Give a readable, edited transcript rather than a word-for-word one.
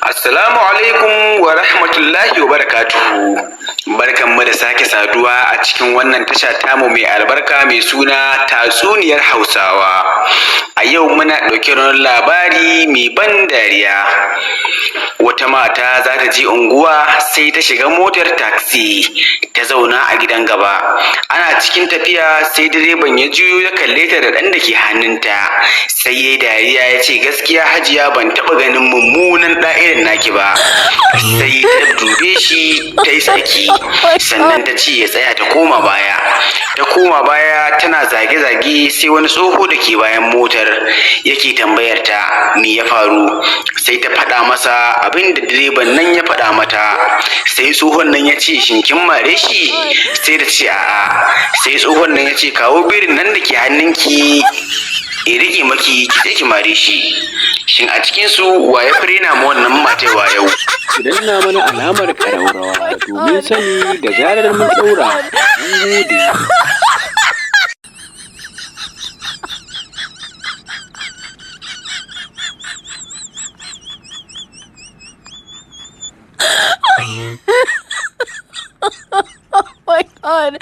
Assalamu alaikum wa rahmatullahi wa barakatuhu. Barkanmu da sake saduwa a cikin wannan tasha tamu mai albarka mai suna tatsuniyar Hausawa. A yau muna ɗauke da wani labari mai ban dariya. Wata mata za ta je unguwa, sai ta shiga motar taxi ta zauna a gidan gaba. Ana cikin tafiya sai direban ya juyo ya kalle ta da ɗan da ke hannunta, sai ya yi dariya ya ce, "Gaskiya hajiya, ban taɓa ganin mummunan ɗa irin naki ba." Sai ta dube shi ta yi tsaki, sannan ta ce ya tsaya, ta koma baya. Ta koma baya tana zage-zage. Sai wani tsoho da ke bayan motar yake tambayar ta me ya faru. Sai ta faɗa masa abin da direban nan ya faɗa mata. Sai tsohon nan ya ce, "Shin kin mare shi?" Sai ta ce, "A'a." Sai tsohon nan ya ce, "Kawo birin nan da ke hannunki in riƙe maki, ki je ki mare shi." Shin a cikin su wa ya fi rena ma wannan matar wayau? Ku danna mana alamar ƙararrawa domin sani da zarar mun ɗaura. Mun gode. Oh my God.